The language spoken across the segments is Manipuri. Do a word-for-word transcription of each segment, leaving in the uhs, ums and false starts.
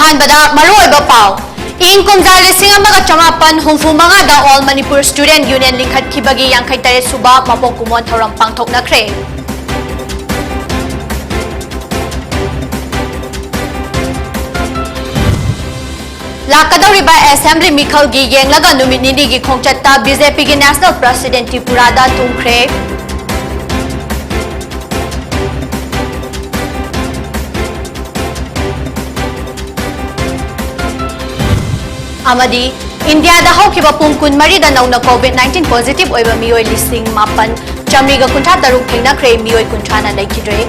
ꯑꯍꯥꯟꯕꯗ ꯃꯔꯨꯑꯣꯏꯕ ꯄꯥꯎ꯫ ꯏꯪ ꯀꯨꯝꯖꯥ ꯂꯤꯁꯤꯡ ꯑꯃꯒ ꯆꯃꯥꯄꯟ ꯍꯨꯝꯐꯨ ꯃꯉꯥꯗ All Manipur Student Union ꯂꯤꯡꯈꯠꯈꯤꯕꯒꯤ ꯌꯥꯡꯈꯩ ꯇꯔꯦꯠ ꯁꯨꯕ ꯃꯄꯣꯛ ꯀꯨꯝꯑꯣꯟ ꯊꯧꯔꯝ ꯄꯥꯡꯊꯣꯛꯅꯈ꯭ꯔꯦ꯫ ꯂꯥꯛꯀꯗꯧꯔꯤꯕ assembly ꯃꯤꯈꯜꯒꯤ ꯌꯦꯡꯂꯒ ꯅꯨꯃꯤꯠ ꯅꯤꯅꯤꯒꯤ ꯈꯣꯡꯆꯠꯇ BJPꯒꯤ National President ꯇ꯭ꯔꯤꯄꯨꯔꯥꯗ ꯊꯨꯡꯈ꯭ꯔꯦ꯫ ꯑꯃꯗꯤ ꯏꯟꯗꯤꯌꯥꯗ ꯍꯧꯈꯤꯕ ꯄꯨꯡ ꯀꯨꯟꯃꯔꯤꯗ ꯅꯧꯅ COVID nineteen positive ꯑꯣꯏꯕ ꯃꯤꯑꯣꯏ ꯂꯤꯁꯤꯡ ꯃꯥꯄꯟ ꯆꯥꯃꯔꯤꯒ ꯀꯨꯟꯊ꯭ꯔꯥ ꯇꯔꯨꯛ ꯊꯦꯡꯅꯈ꯭ꯔꯦ, ꯃꯤꯑꯣꯏ ꯀꯨꯟꯊ꯭ꯔꯥꯅ ꯂꯩꯈꯤꯗ꯭ꯔꯦ꯫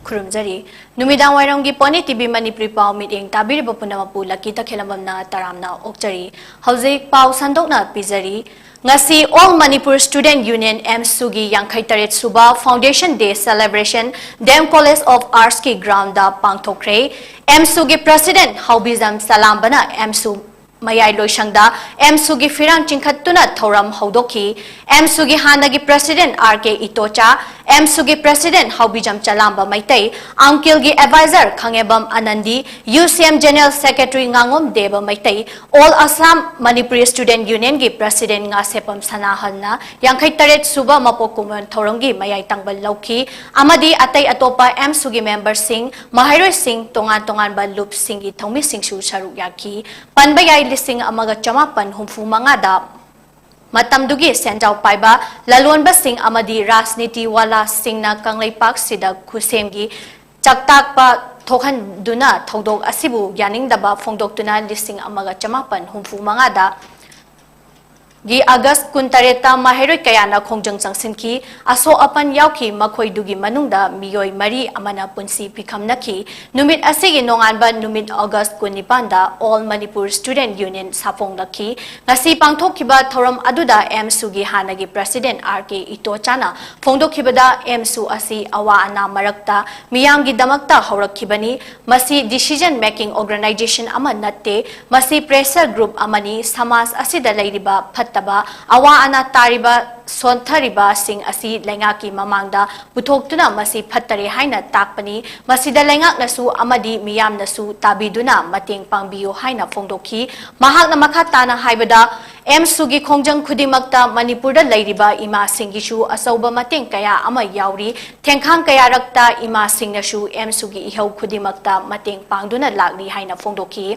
ꯈꯨꯔꯨꯝꯖꯔꯤ꯫ ꯅꯨꯃꯤꯗꯥꯡ ꯋꯥꯏꯔꯝꯒꯤ ꯄꯣꯅꯤ TV ꯃꯅꯤꯄꯨꯔꯤ ꯄꯥꯎ ꯃꯤꯠꯌꯦꯡ ꯇꯥꯕꯤꯔꯤꯕ ꯄꯨꯝꯅꯃꯛꯄꯨ ꯂꯛꯀꯤ ꯇꯈꯦꯜꯂꯝꯕꯝꯅ ꯇꯔꯥꯝꯅ ꯑꯣꯛꯆꯔꯤ꯫ ꯍꯧꯖꯤꯛ ꯄꯥꯎ ꯁꯟꯗꯣꯛꯅ ꯄꯤꯖꯔꯤ꯫ ꯉꯁꯤ All Manipur Student Union, AMSUꯒꯤ ꯌꯥꯡꯈꯩ ꯇꯔꯦꯠ ꯁꯨꯕ Foundation Day Celebration D M College of Artsꯀꯤ groundꯗ ꯄꯥꯡꯊꯣꯛꯈ꯭ꯔꯦ꯫ AMSUꯒꯤ President ꯍꯥꯎꯕꯤꯖꯝ ꯆꯂꯥꯝꯕꯅ AMSU ꯃꯌꯥꯏ ꯂꯣꯏꯁꯪꯗ AMSUꯒꯤ ꯐꯤꯔꯥꯡ ꯆꯤꯡꯈꯠꯇꯨꯅ ꯊꯧꯔꯝ ꯍꯧꯗꯣꯛꯈꯤ꯫ AMSUꯒꯤ ꯍꯥꯟꯅꯒꯤ President R K ꯏꯇꯣꯆꯥ, AMSUꯒꯤ President ꯍꯥꯎꯕꯤꯖꯝ ꯆꯂꯥꯝꯕ Meitei, ꯑꯪꯀꯤꯜꯒꯤ advisor ꯈꯪꯉꯦꯝꯕꯝ ꯑꯅꯟꯗꯤ, UCM General Secretary ꯉꯥꯉꯣꯝ ꯗꯦꯕ Meitei, All Assam Manipuri Student Unionꯒꯤ President Ngasheppam ꯁꯅꯥꯍꯜꯅ ꯌꯥꯡꯈꯩ ꯇꯔꯦꯠ ꯁꯨꯕ ꯃꯄꯣꯛ ꯀꯨꯝꯑꯣꯟ ꯊꯧꯔꯝꯒꯤ ꯃꯌꯥꯏ ꯇꯪꯕ ꯂꯧꯈꯤ ꯑꯃꯗꯤ ꯑꯇꯩ ꯑꯇꯣꯞꯄ AMSUꯒꯤ memberꯁꯤꯡ, ꯃꯍꯩꯔꯣꯏꯁꯤꯡ, ꯇꯣꯉꯥꯟ ꯇꯣꯉꯥꯟꯕ ꯂꯨꯞꯁꯤꯡꯒꯤ ꯊꯧꯃꯤꯁꯤꯡꯁꯨ ꯁꯔꯨꯛ ꯌꯥꯈꯤ꯫ ꯄꯟꯕ ꯌꯥꯏ, ꯂꯤꯁꯤꯡ ꯑꯃꯒ ꯆꯃꯥꯄꯟ ꯍꯨꯝꯐꯨ ꯃꯉꯥꯗ ꯃꯇꯝꯗꯨꯒꯤ ꯁꯦꯟꯖꯥꯎ ꯄꯥꯏꯕ ꯂꯂꯣꯟꯕꯁꯤꯡ ꯑꯃꯗꯤ ꯔꯥꯖꯅꯤꯇꯤ ꯋꯥꯂꯥꯁꯤꯡꯅ ꯀꯪꯂꯩꯄꯥꯛꯁꯤꯗ ꯈꯨꯠꯁꯦꯝꯒꯤ ꯆꯥꯛꯇꯥꯛꯄ ꯊꯣꯛꯍꯟꯗꯨꯅ ꯊꯧꯗꯣꯛ ꯑꯁꯤꯕꯨ ꯌꯥꯅꯤꯡꯗꯕ ꯐꯣꯡꯗꯣꯛꯇꯨꯅ ꯂꯤꯁꯤꯡ ꯑꯃꯒ ꯆꯃꯥꯄꯟ ꯍꯨꯝꯐꯨ ꯃꯉꯥꯗ ꯒꯤ ꯑꯥꯒꯁ ꯀꯨꯟꯇꯔꯦꯠꯇ ꯃꯍꯩꯔꯣꯏ ꯀꯌꯥꯅ ꯈꯣꯡꯖꯪ ꯆꯪꯁꯤꯟꯈꯤ, ꯑꯁꯣꯛ ꯑꯄꯟ ꯌꯥꯎꯈꯤ, ꯃꯈꯣꯏꯗꯨꯒꯤ ꯃꯅꯨꯡꯗ ꯃꯤꯑꯣꯏ ꯃꯔꯤ ꯑꯃꯅ ꯄꯨꯟꯁꯤ ꯄꯤꯈꯝꯅꯈꯤ꯫ ꯅꯨꯃꯤꯠ ꯑꯁꯤꯒꯤ ꯅꯣꯡꯉꯥꯟꯕ ꯅꯨꯃꯤꯠ ꯑꯥꯒꯁ ꯀꯨꯟꯅꯤꯄꯥꯟꯗ All Manipur Student Union ꯁꯥꯐꯣꯡꯂꯛꯈꯤ꯫ ꯉꯁꯤ ꯄꯥꯡꯊꯣꯛꯈꯤꯕ ꯊꯧꯔꯝ ꯑꯗꯨꯗ AMSUꯒꯤ ꯍꯥꯟꯅꯒꯤ President R K ꯏꯇꯣꯆꯥꯅ ꯐꯣꯡꯗꯣꯛꯈꯤꯕꯗ, AMSU ꯑꯁꯤ ꯑꯋꯥ ꯑꯅꯥ ꯃꯔꯛꯇ ꯃꯤꯌꯥꯝꯒꯤꯗꯃꯛꯇ ꯍꯧꯔꯛꯈꯤꯕꯅꯤ꯫ ꯃꯁꯤ decision making organization ꯑꯃ ꯅꯠꯇꯦ꯫ ꯃꯁꯤ pressure group ꯑꯃꯅꯤ꯫ ꯁꯃꯥꯖ ꯑꯁꯤꯗ ꯂꯩꯔꯤꯕ ꯐꯠꯇ ꯐꯠꯇꯕ ꯑꯋꯥ ꯑꯅꯥ ꯇꯥꯔꯤꯕ ꯁꯣꯟꯊꯔꯤꯕꯁꯤꯡ ꯑꯁꯤ ꯂꯩꯉꯥꯛꯀꯤ ꯃꯃꯥꯡꯗ ꯄꯨꯊꯣꯛꯇꯨꯅ ꯃꯁꯤ ꯐꯠꯇꯔꯦ ꯍꯥꯏꯅ ꯇꯥꯛꯄꯅꯤ꯫ ꯃꯁꯤꯗ ꯂꯩꯉꯥꯛꯅꯁꯨ ꯑꯃꯗꯤ ꯃꯤꯌꯥꯝꯅꯁꯨ ꯇꯥꯕꯤꯗꯨꯅ ꯃꯇꯦꯡ ꯄꯥꯡꯕꯤꯌꯨ ꯍꯥꯏꯅ ꯐꯣꯡꯗꯣꯛꯈꯤ꯫ ꯃꯍꯥꯛꯅ ꯃꯈꯥ ꯇꯥꯅ ꯍꯥꯏꯕꯗ, ꯑꯦꯝꯁꯨꯒꯤ ꯈꯣꯡꯖꯪ ꯈꯨꯗꯤꯡꯃꯛꯇ ꯃꯅꯤꯄꯨꯔꯗ ꯂꯩꯔꯤꯕ ꯏꯃꯥꯁꯤꯡꯒꯤꯁꯨ ꯑꯆꯧꯕ ꯃꯇꯦꯡ ꯀꯌꯥ ꯑꯃ ꯌꯥꯎꯔꯤ꯫ ꯊꯦꯡꯈꯥꯡ ꯀꯌꯥꯔꯛꯇ ꯏꯃꯥꯁꯤꯡꯅꯁꯨ ꯑꯦꯝꯁꯨꯒꯤ ꯏꯍꯧ ꯈꯨꯗꯤꯡꯃꯛꯇ ꯃꯇꯦꯡ ꯄꯥꯡꯗꯨꯅ ꯂꯥꯛꯂꯤ ꯍꯥꯏꯅ ꯐꯣꯡꯗꯣꯛꯈꯤ꯫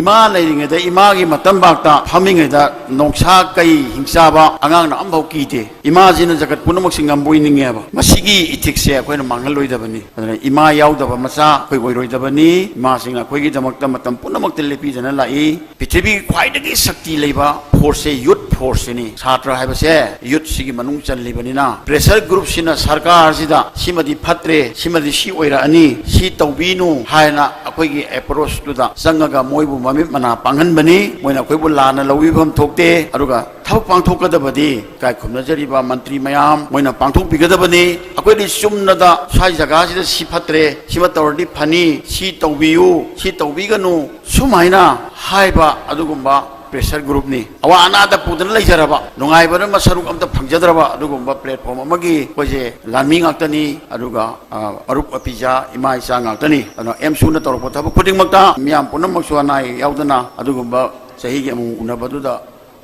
ꯏꯃꯥ ꯂꯩꯔꯤꯉꯩꯗ ꯏꯃꯥꯒꯤ ꯃꯇꯝꯕꯥꯛꯇ ꯐꯝꯃꯤꯉꯩꯗ ꯅꯣꯡꯁꯥ ꯀꯩ ꯍꯤꯡꯆꯥꯕ ꯑꯉꯥꯡꯅ ꯑꯝꯐꯥꯎ ꯀꯤꯗꯦ꯫ ꯏꯃꯥꯁꯤꯅ ꯖꯒꯠ ꯄꯨꯝꯅꯃꯛꯁꯦ ꯉꯝꯕꯣꯏ ꯅꯤꯡꯉꯦꯕ꯫ ꯃꯁꯤꯒꯤ ethicsꯁꯦ ꯑꯩꯈꯣꯏꯅ ꯃꯥꯡꯍꯜꯂꯣꯏꯗꯕꯅꯤ꯫ ꯑꯗꯨꯅ ꯏꯃꯥ ꯌꯥꯎꯗꯕ ꯃꯆꯥ ꯑꯩꯈꯣꯏ ꯑꯣꯏꯔꯣꯏꯗꯕꯅꯤ꯫ ꯏꯃꯥꯁꯤꯡꯅ ꯑꯩꯈꯣꯏꯒꯤꯗꯃꯛꯇ ꯃꯇꯝ ꯄꯨꯝꯅꯃꯛꯇ ꯂꯦꯞꯄꯤꯗꯅ ꯂꯥꯛꯏ꯫ ꯄ꯭ꯔꯤꯊꯤꯕꯤꯒꯤ ꯈ꯭ꯋꯥꯏꯗꯒꯤ ꯁꯛꯇꯤ ꯂꯩꯕ forceꯁꯦ youth forceꯁꯤꯅꯤ꯫ ꯁꯥꯇ꯭ꯔ ꯍꯥꯏꯕꯁꯦ youthꯁꯤꯒꯤ ꯃꯅꯨꯡ ꯆꯜꯂꯤꯕꯅꯤꯅ pressure groupꯁꯤꯅ ꯁꯔꯀꯥꯔꯁꯤꯗ ꯁꯤꯃꯗꯤ ꯐꯠꯇ꯭ꯔꯦ, ꯁꯤꯃꯗꯤ ꯁꯤ ꯑꯣꯏꯔꯛꯑꯅꯤ, ꯁꯤ ꯇꯧꯕꯤꯅꯨ ꯍꯥꯏꯅ ꯑꯩꯈꯣꯏꯒꯤ approachꯇꯨꯗ ꯆꯪꯉꯒ ꯃꯣꯏꯕꯨ ꯃꯃꯤꯠ ꯃꯅꯥ ꯄꯥꯡꯍꯟꯕꯅꯤ꯫ ꯃꯣꯏꯅ ꯑꯩꯈꯣꯏꯕꯨ ꯂꯥꯟꯅ ꯂꯧꯕꯤꯐꯝ ꯊꯣꯛꯇꯦ꯫ ꯑꯗꯨꯒ ꯊꯕꯛ ꯄꯥꯡꯊꯣꯛꯀꯗꯕꯗꯤ ꯏꯀꯥꯏ ꯈꯨꯝꯅꯖꯔꯤꯕ ꯃꯟꯇ꯭ꯔꯤ ꯃꯌꯥꯝ ꯃꯣꯏꯅ ꯄꯥꯡꯊꯣꯛꯄꯤꯒꯗꯕꯅꯤ꯫ ꯑꯩꯈꯣꯏꯗꯤ ꯆꯨꯝꯅꯗ ꯁ꯭ꯋꯥꯏ ꯖꯒꯥꯁꯤꯗ ꯁꯤ ꯐꯠꯇ꯭ꯔꯦ, ꯁꯤꯃ ꯇꯧꯔꯗꯤ ꯐꯅꯤ, ꯁꯤ ꯇꯧꯕꯤꯌꯨ, ꯁꯤ ꯇꯧꯕꯤꯒꯅꯨ, ꯁꯨꯃꯥꯏꯅ ꯍꯥꯏꯕ ꯑꯗꯨꯒꯨꯝꯕ pressure groupꯅꯤ꯫ ꯑꯋꯥ ꯑꯅꯥꯗ ꯄꯨꯗꯨꯅ ꯂꯩꯖꯔꯕ, ꯅꯨꯡꯉꯥꯏꯕꯅ ꯁꯔꯨꯛ ꯑꯝꯇ ꯐꯪꯖꯗ꯭ꯔꯕ ꯑꯗꯨꯒꯨꯝꯕ platform ꯑꯃꯒꯤ ꯑꯩꯈꯣꯏꯁꯦ ꯂꯥꯟꯃꯤ ꯉꯥꯛꯇꯅꯤ꯫ ꯑꯗꯨꯒ ꯑ, ꯑꯔꯨꯞ ꯑꯄꯤꯖꯥ ꯏꯃꯥ ꯏꯆꯥ ꯉꯥꯛꯇꯅꯤ꯫ ꯑꯗꯨꯅ ꯑꯦꯝꯁꯨꯅ ꯇꯧꯔꯛꯄ ꯊꯕꯛ ꯈꯨꯗꯤꯡꯃꯛꯇ ꯃꯤꯌꯥꯝ ꯄꯨꯝꯅꯃꯛꯁꯨ ꯑꯅꯥ ꯑꯌꯦꯛ ꯌꯥꯎꯗꯅ ꯑꯗꯨꯒꯨꯝꯕ ꯆꯍꯤꯒꯤ ꯑꯃꯨꯛ ꯎꯅꯕꯗꯨꯗ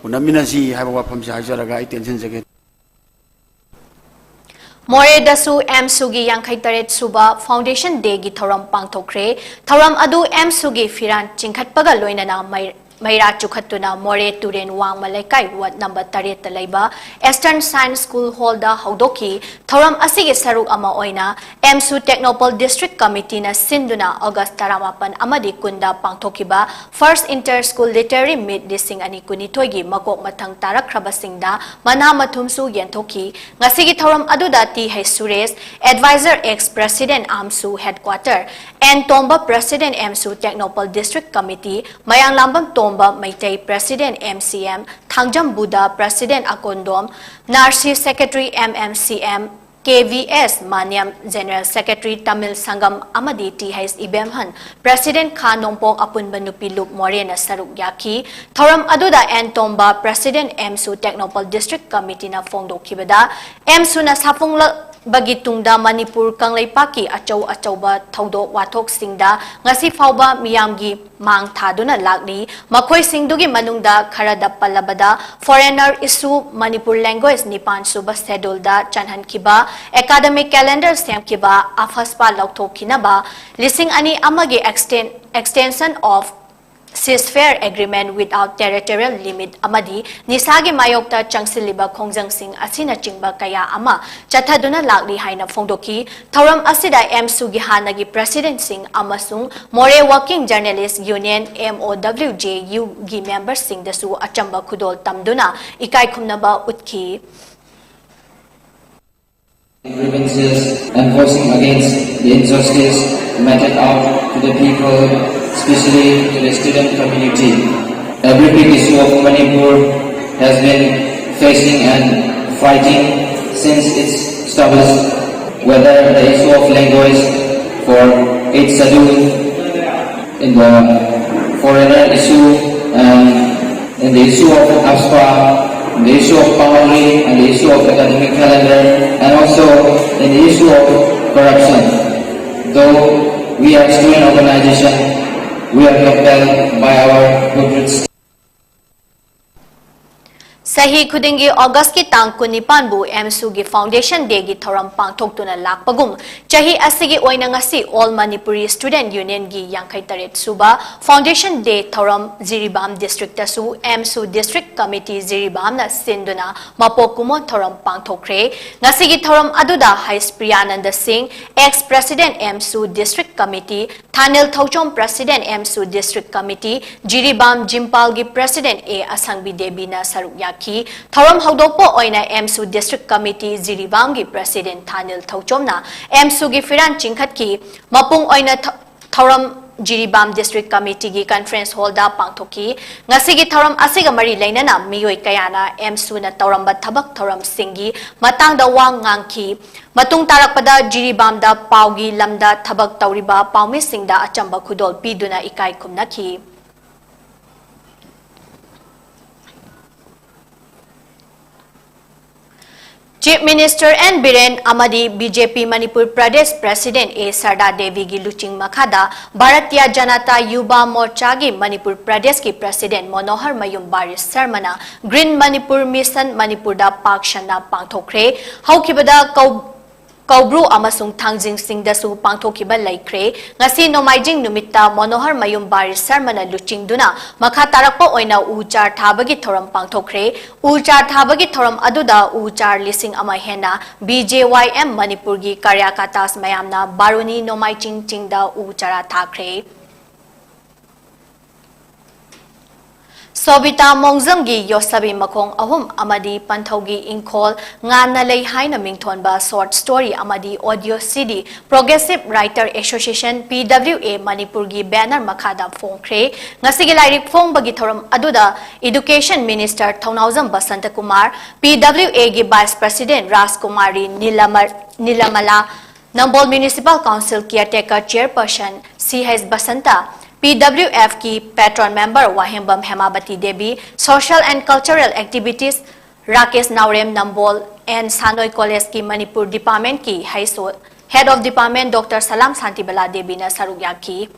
ꯎꯅꯃꯤꯟꯅꯁꯤ ꯍꯥꯏꯕ ꯋꯥꯐꯝꯁꯦ ꯍꯥꯏꯖꯔꯒ ꯑꯩ ꯇꯦꯟꯁꯤꯟꯖꯒꯦ꯫ ꯃꯣꯔꯦꯗꯁꯨ ꯑꯦꯝꯁꯨꯒꯤ ꯌꯥꯡꯈꯩ ꯇꯔꯦꯠ ꯁꯨꯕ Foundation Dayꯒꯤ ꯊꯧꯔꯝ ꯄꯥꯡꯊꯣꯛꯈ꯭ꯔꯦ꯫ ꯊꯧꯔꯝ ꯑꯗꯨ ꯑꯦꯝꯁꯨꯒꯤ ꯐꯤꯔꯥꯟ ꯆꯤꯡꯈꯠꯄꯒ ꯂꯣꯏꯅꯅ ꯃꯩ-, ꯃꯩꯔꯥ ꯆꯨꯈꯠꯇꯨꯅ ꯃꯣꯔꯦ ꯇꯨꯔꯦꯟ ꯋꯥꯡꯃ ꯂꯩꯀꯥꯏ ward number ꯇꯔꯦꯠꯇ ꯂꯩꯕ Eastern Science School hallꯗ ꯍꯧꯗꯣꯛꯈꯤ꯫ ꯊꯧꯔꯝ ꯑꯁꯤꯒꯤ ꯁꯔꯨꯛ ꯑꯃ ꯑꯣꯏꯅ ꯑꯦꯝꯁꯨ Technopal District Committeeꯅ ꯁꯤꯟꯗꯨꯅ August ꯇꯔꯥꯃꯥꯄꯟ ꯑꯃꯗꯤ ꯀꯨꯟꯗ ꯄꯥꯡꯊꯣꯛꯈꯤꯕ First Inter School Literary Meet ꯂꯤꯁꯤꯡ ꯑꯅꯤ ꯀꯨꯟꯅꯤꯊꯣꯏꯒꯤ ꯃꯀꯣꯛ ꯃꯊꯪ ꯇꯥꯔꯛꯈ꯭ꯔꯕꯁꯤꯡꯗ ꯃꯅꯥ ꯃꯊꯨꯝꯁꯨ ꯌꯦꯟꯊꯣꯛꯈꯤ꯫ ꯉꯁꯤꯒꯤ ꯊꯧꯔꯝ ꯑꯗꯨꯗ T H Suresh, Advisor ex President ꯑꯦꯝꯁꯨ Headquarter, ꯑꯦꯟ ꯇꯣꯝꯕ, President ꯑꯦꯝꯁꯨ Technopal District Committee, Mayanglambam Tomba Meitei, President M C M, Thangjam Budh, President Akondom, Narsi, Secretary M M C M, K V S Manyam, General Secretary Tamil Sangam ꯑꯃꯗꯤ ꯇꯤ ꯑꯩꯆ ꯏꯕꯦꯝꯍꯟ, President ꯈꯥ ꯅꯣꯡꯄꯣꯛ ꯑꯄꯨꯟꯕ ꯅꯨꯄꯤ ꯂꯨꯞ ꯃꯣꯔꯦꯅ ꯁꯔꯨꯛ ꯌꯥꯈꯤ꯫ ꯊꯧꯔꯝ ꯑꯗꯨꯗ ꯑꯦꯟ ꯇꯣꯝꯕ, President ꯑꯦꯝꯁꯨ Technopal District Committeeꯅ ꯐꯣꯡꯗꯣꯛꯈꯤꯕꯗ, ꯑꯦꯝꯁꯨꯅ ꯁꯥꯐꯣꯡꯂꯛꯄꯒꯤ ꯇꯨꯡꯗ ꯃꯅꯤꯄꯨꯔ ꯀꯪꯂꯩꯄꯥꯛꯀꯤ ꯑꯆꯧ ꯑꯆꯧꯕ ꯊꯧꯗꯣꯛ ꯋꯥꯊꯣꯛꯁꯤꯡꯗ ꯉꯁꯤ ꯐꯥꯎꯕ ꯃꯤꯌꯥꯝꯒꯤ ꯃꯥꯡ ꯊꯥꯗꯨꯅ ꯂꯥꯛꯂꯤ꯫ ꯃꯈꯣꯏꯁꯤꯡꯗꯨꯒꯤ ꯃꯅꯨꯡꯗ ꯈꯔꯗ ꯄꯜꯂꯕꯗ, foreigner issue, ꯃꯅꯤꯄꯨꯔ language ꯅꯤꯄꯥꯟ ꯁꯨꯕ scheduleꯗ ꯆꯟꯍꯟꯈꯤꯕ, academic calendar ꯁꯦꯝꯈꯤꯕ, AFSPA ꯂꯧꯊꯣꯛꯈꯤꯅꯕ, ꯂꯤꯁꯤꯡ ꯑꯅꯤ ꯑꯃꯒꯤ exten-, extension of ceasefire agreement without territorial limit ꯑꯃꯗꯤ ꯅꯤꯁꯥꯒꯤ ꯃꯥꯌꯣꯛꯇ ꯆꯪꯁꯤꯜꯂꯤꯕ ꯈꯣꯡꯖꯪꯁꯤꯡ ꯑꯁꯤꯅꯆꯤꯡꯕ ꯀꯌꯥ ꯑꯃ ꯆꯠꯊꯗꯨꯅ ꯂꯥꯛꯂꯤ ꯍꯥꯏꯅ ꯐꯣꯡꯗꯣꯛꯈꯤ꯫ ꯊꯧꯔꯝ ꯑꯁꯤꯗ ꯑꯦꯝꯁꯨꯒꯤ ꯍꯥꯟꯅꯒꯤ Presidentꯁꯤꯡ ꯑꯃꯁꯨꯡ Moreh Working Journalist Union, M O W J Uꯒꯤ memberꯁꯤꯡꯗꯁꯨ ꯑꯆꯝꯕ ꯈꯨꯗꯣꯜ ꯇꯝꯗꯨꯅ ꯏꯀꯥꯏ ꯈꯨꯝꯅꯕ ꯎꯠꯈꯤ꯫ Grievances and voicing against the injustice meted out to the people, especially to the student community. Every big issue of Manipur has been facing and fighting since its established, whether the issue of language for eighth schedule, in the foreigner issue, and in the issue of AFSPA, in the issue of boundary, and the issue of academic calendar, and also in the issue of corruption. Though we are student organization, we are compelled by our good ꯆꯍꯤ ꯈꯨꯗꯤꯡꯒꯤ Augustꯀꯤ ꯇꯥꯡ ꯀꯨꯟꯅꯤꯄꯥꯟꯕꯨ ꯑꯦꯝꯁꯨꯒꯤ Foundation Dayꯒꯤ ꯊꯧꯔꯝ ꯄꯥꯡꯊꯣꯛꯇꯨꯅ ꯂꯥꯛꯄꯒꯨꯝ, ꯆꯍꯤ ꯑꯁꯤꯒꯤ ꯑꯣꯏꯅ ꯉꯁꯤ All Manipuri Student Unionꯒꯤ ꯌꯥꯡꯈꯩ ꯇꯔꯦꯠ ꯁꯨꯕ Foundation Day ꯊꯧꯔꯝ ꯖꯤꯔꯤꯕꯥꯝ Districtꯇꯁꯨ ꯑꯦꯝꯁꯨ District Committee ꯖꯤꯔꯤꯕꯥꯝꯅ ꯁꯤꯟꯗꯨꯅ ꯃꯄꯣꯛ ꯀꯨꯝꯑꯣꯟ ꯊꯧꯔꯝ ꯄꯥꯡꯊꯣꯛꯈ꯭ꯔꯦ꯫ ꯉꯁꯤꯒꯤ ꯊꯧꯔꯝ ꯑꯗꯨꯗ ꯍꯩꯁ ꯄ꯭ꯔꯤꯌꯥꯅꯟꯗ ꯁꯤꯡ, ex President ꯑꯦꯝꯁꯨ District Committee, ꯊꯥꯅꯤꯜ Thouchom President ꯑꯦꯝꯁꯨ District Committee, Jiribam ꯖꯤꯝꯄꯥꯜꯒꯤ President ꯑꯦ ꯑꯁꯪꯕꯤ ꯗꯦꯕꯤꯅ ꯁꯔꯨꯛ ꯌꯥꯈꯤ꯫ ꯊꯧꯔꯝ ꯍꯧꯗꯣꯛꯄ ꯑꯣꯏꯅ ꯑꯦꯝꯁꯨ District Committee ꯖꯤꯔꯤꯕꯥꯝꯒꯤ President ꯊꯥꯅꯤꯜ ꯊꯧꯆꯣꯝꯅ ꯑꯦꯝꯁꯨꯒꯤ ꯐꯤꯔꯥꯟ ꯆꯤꯡꯈꯠꯈꯤ꯫ ꯃꯄꯨꯡ ꯑꯣꯏꯅ ꯊ-, ꯊꯧꯔꯝ ꯖꯤꯔꯤꯕꯥꯝ District Committeeꯒꯤ Conference Hallꯗ ꯄꯥꯡꯊꯣꯛꯈꯤ꯫ ꯉꯁꯤꯒꯤ ꯊꯧꯔꯝ ꯑꯁꯤꯒ ꯃꯔꯤ ꯂꯩꯅꯅ ꯃꯤꯑꯣꯏ ꯀꯌꯥꯅ ꯑꯦꯝꯁꯨꯅ ꯇꯧꯔꯝꯕ ꯊꯕꯛ ꯊꯧꯔꯝꯁꯤꯡꯒꯤ ꯃꯇꯥꯡꯗ ꯋꯥ ꯉꯥꯡꯈꯤ꯫ ꯃꯇꯨꯡ ꯇꯥꯔꯛꯄꯗ ꯖꯤꯔꯤꯕꯥꯝꯗ ꯄꯥꯎꯒꯤ ꯂꯝꯗ ꯊꯕꯛ ꯇꯧꯔꯤꯕ ꯄꯥꯎꯃꯤꯁꯤꯡꯗ ꯑꯆꯝꯕ ꯈꯨꯗꯣꯜ ꯄꯤꯗꯨꯅ ꯏꯀꯥꯏ ꯈꯨꯝꯅꯈꯤ꯫ Chief Minister N ꯕꯤꯔꯦꯟ ꯑꯃꯗꯤ BJP Manipur Pradesh President A ꯁꯔꯗꯥ ꯗꯦꯕꯤꯒꯤ ꯂꯨꯆꯤꯡ ꯃꯈꯥꯗ ꯚꯥꯔꯇꯤꯌ ꯖꯅꯇꯥ ꯌꯨꯕꯥ ꯃꯣꯔꯆꯥꯒꯤ ꯃꯅꯤꯄꯨꯔ ꯄ꯭ꯔꯗꯦꯁꯀꯤ President ꯃꯣꯅꯣꯍꯔ ꯃꯌꯨꯝ ꯕꯥꯔꯤꯁ ꯁꯔꯃꯅ Green Manipur Mission ꯃꯅꯤꯄꯨꯔꯗ ꯄꯥꯛ ꯁꯟꯅ ꯄꯥꯡꯊꯣꯛꯈ꯭ꯔꯦ꯫ ꯍꯧꯈꯤꯕꯗ ꯀꯧ-, ꯀꯧꯕ꯭ꯔꯨ ꯑꯃꯁꯨꯡ ꯊꯥꯡꯖꯤꯡ ꯆꯤꯡꯗꯁꯨ ꯄꯥꯡꯊꯣꯛꯈꯤꯕ ꯂꯩꯈ꯭ꯔꯦ꯫ ꯉꯁꯤ ꯅꯣꯡꯃꯥꯏꯖꯤꯡ ꯅꯨꯃꯤꯠꯇ ꯃꯣꯅꯣꯍꯔ ꯃꯌꯨꯝ ꯕꯥꯔꯤꯁ ꯁꯔꯃꯅ ꯂꯨꯆꯤꯡꯗꯨꯅ ꯃꯈꯥ ꯇꯥꯔꯛꯄ ꯑꯣꯏꯅ ꯎ ꯆꯥꯔ ꯊꯥꯕꯒꯤ ꯊꯧꯔꯝ ꯄꯥꯡꯊꯣꯛꯈ꯭ꯔꯦ꯫ ꯎ ꯆꯥꯔ ꯊꯥꯕꯒꯤ ꯊꯧꯔꯝ ꯑꯗꯨꯗ ꯎ ꯆꯥꯔ ꯂꯤꯁꯤꯡ ꯑꯃ ꯍꯦꯟꯅ BJYM ꯃꯅꯤꯄꯨꯔꯒꯤ ꯀꯥꯔꯌꯀꯥꯇꯥꯁ ꯃꯌꯥꯝꯅ ꯕꯥꯔꯨꯅꯤ ꯅꯣꯡꯃꯥꯏꯆꯤꯡ ꯆꯤꯡꯗ ꯎ ꯆꯥꯔꯥ ꯊꯥꯈ꯭ꯔꯦ꯫ ꯁꯣꯕꯤꯇꯥ ꯃꯣꯡꯖꯝꯒꯤ ꯌꯣꯠꯁꯕꯤ ꯃꯈꯣꯡ ꯑꯍꯨꯝ ꯑꯃꯗꯤ ꯄꯟꯊꯧꯒꯤ ꯏꯪꯈꯣꯜ ꯉꯥꯟꯅ ꯂꯩ ꯍꯥꯏꯅ ꯃꯤꯡꯊꯣꯟꯕ short story ꯑꯃꯗꯤ audio CD Progressive Writer Association, PWA, ꯃꯅꯤꯄꯨꯔꯒꯤ banner ꯃꯈꯥꯗ ꯐꯣꯡꯈ꯭ꯔꯦ꯫ ꯉꯁꯤꯒꯤ ꯂꯥꯏꯔꯤꯛ ꯐꯣꯡꯕꯒꯤ ꯊꯧꯔꯝ ꯑꯗꯨꯗ Education Minister Thounaojam ꯕꯁꯟꯇꯀꯨꯃꯥꯔ, PWAꯒꯤ Vice President ꯔꯥꯖꯀꯨꯃꯥꯔꯤ ꯅꯤꯂꯃ-, ꯅꯤꯂꯃꯂꯥ, Nambol Municipal Council Caretaker Chairperson C H Basanta, PWFꯀꯤ Patron Member Wahengbam ꯍꯦꯃꯥꯕꯇꯤ Devi, Social and Cultural Activities Rakesh Naorem Nambol and ꯁꯥꯅꯣꯏ Collegeꯀꯤ Manipur Departmentꯀꯤ ꯍꯩꯁꯣ-, Head of Department Doctor ꯁꯂꯥꯝ ꯁꯥꯟꯇꯤꯕꯂꯥ ꯗꯦꯕꯤꯅ ꯁꯔꯨꯛ ꯌꯥꯈꯤ꯫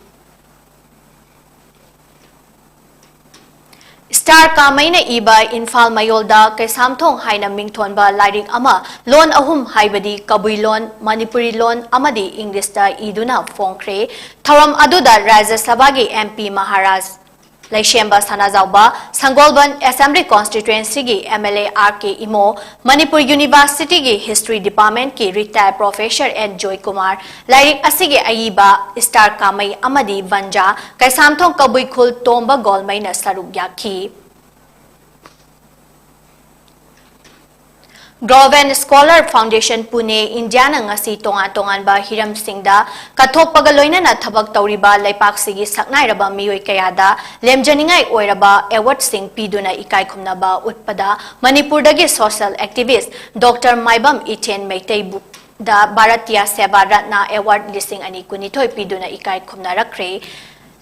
Star ꯀꯥꯃꯩꯅ ꯏꯕ ꯏꯝꯐꯥꯜ ꯃꯌꯣꯜꯗ ꯀꯩꯁꯥꯝꯊꯣꯡ ꯍꯥꯏꯅ ꯃꯤꯡꯊꯣꯟꯕ ꯂꯥꯏꯔꯤꯛ ꯑꯃ ꯂꯣꯟ ꯑꯍꯨꯝ ꯍꯥꯏꯕꯗꯤ ꯀꯕꯨꯏ ꯂꯣꯟ, ꯃꯅꯤꯄꯨꯔꯤ ꯂꯣꯟ ꯑꯃꯗꯤ Englishꯇ ꯏꯗꯨꯅ ꯐꯣꯡꯈ꯭ꯔꯦ꯫ ꯊꯧꯔꯝ ꯑꯗꯨꯗ ꯔꯥꯖ꯭ꯌ ꯁꯚꯥꯒꯤ MP ꯃꯍꯥꯔꯥꯖ ꯂꯩꯁꯦꯝꯕ ꯁꯅꯥꯖꯥꯎꯕ, ꯁꯪꯒꯣꯜꯕꯟ Assembly Constituencyꯒꯤ MLA R K Imo, Manipur Universityꯒꯤ History Departmentꯀꯤ retired Professor N Joykumar, ꯂꯥꯏꯔꯤꯛ ꯑꯁꯤꯒꯤ ꯑꯏꯕ Star ꯀꯥꯃꯩ ꯑꯃꯗꯤ ꯕꯟꯖꯥ ꯀꯩꯁꯥꯝꯊꯣꯡ ꯀꯕꯨꯏ ꯈꯨꯜ ꯇꯣꯝꯕ ꯒꯣꯜꯃꯩꯅ ꯁꯔꯨꯛ ꯌꯥꯈꯤ꯫ Groven Scholar Foundation Pune, ꯏꯟꯗꯤꯌꯥꯅ ꯉꯁꯤ ꯇꯣꯉꯥꯟ ꯇꯣꯉꯥꯟꯕ ꯍꯤꯔꯝꯁꯤꯡꯗ ꯀꯠꯊꯣꯛꯄꯒ ꯂꯣꯏꯅꯅ ꯊꯕꯛ ꯇꯧꯔꯤꯕ ꯂꯩꯄꯥꯛꯁꯤꯒꯤ ꯁꯛꯅꯥꯏꯔꯕ ꯃꯤꯑꯣꯏ ꯀꯌꯥꯗ ꯂꯦꯝꯖꯅꯤꯡꯉꯥꯏ ꯑꯣꯏꯔꯕ ꯑꯦꯋꯥꯔꯗꯁꯤꯡ ꯄꯤꯗꯨꯅ ꯏꯀꯥꯏ ꯈꯨꯝꯅꯕ ꯎꯠꯄꯗ ꯃꯅꯤꯄꯨꯔꯗꯒꯤ social activist Doctor ꯃꯥꯏꯕꯝ ꯏꯊꯦꯟ ꯃꯩꯇꯩꯕꯨ ꯗ ꯚꯥꯔꯇꯤꯌꯥ ꯁꯦꯕꯥ ꯔꯠꯅ ꯑꯦꯋꯥꯔꯗ ꯂꯤꯁꯤꯡ ꯑꯅꯤ ꯀꯨꯟꯅꯤꯊꯣꯏ ꯄꯤꯗꯨꯅ ꯏꯀꯥꯏ ꯈꯨꯝꯅꯔꯛꯈ꯭ꯔꯦ꯫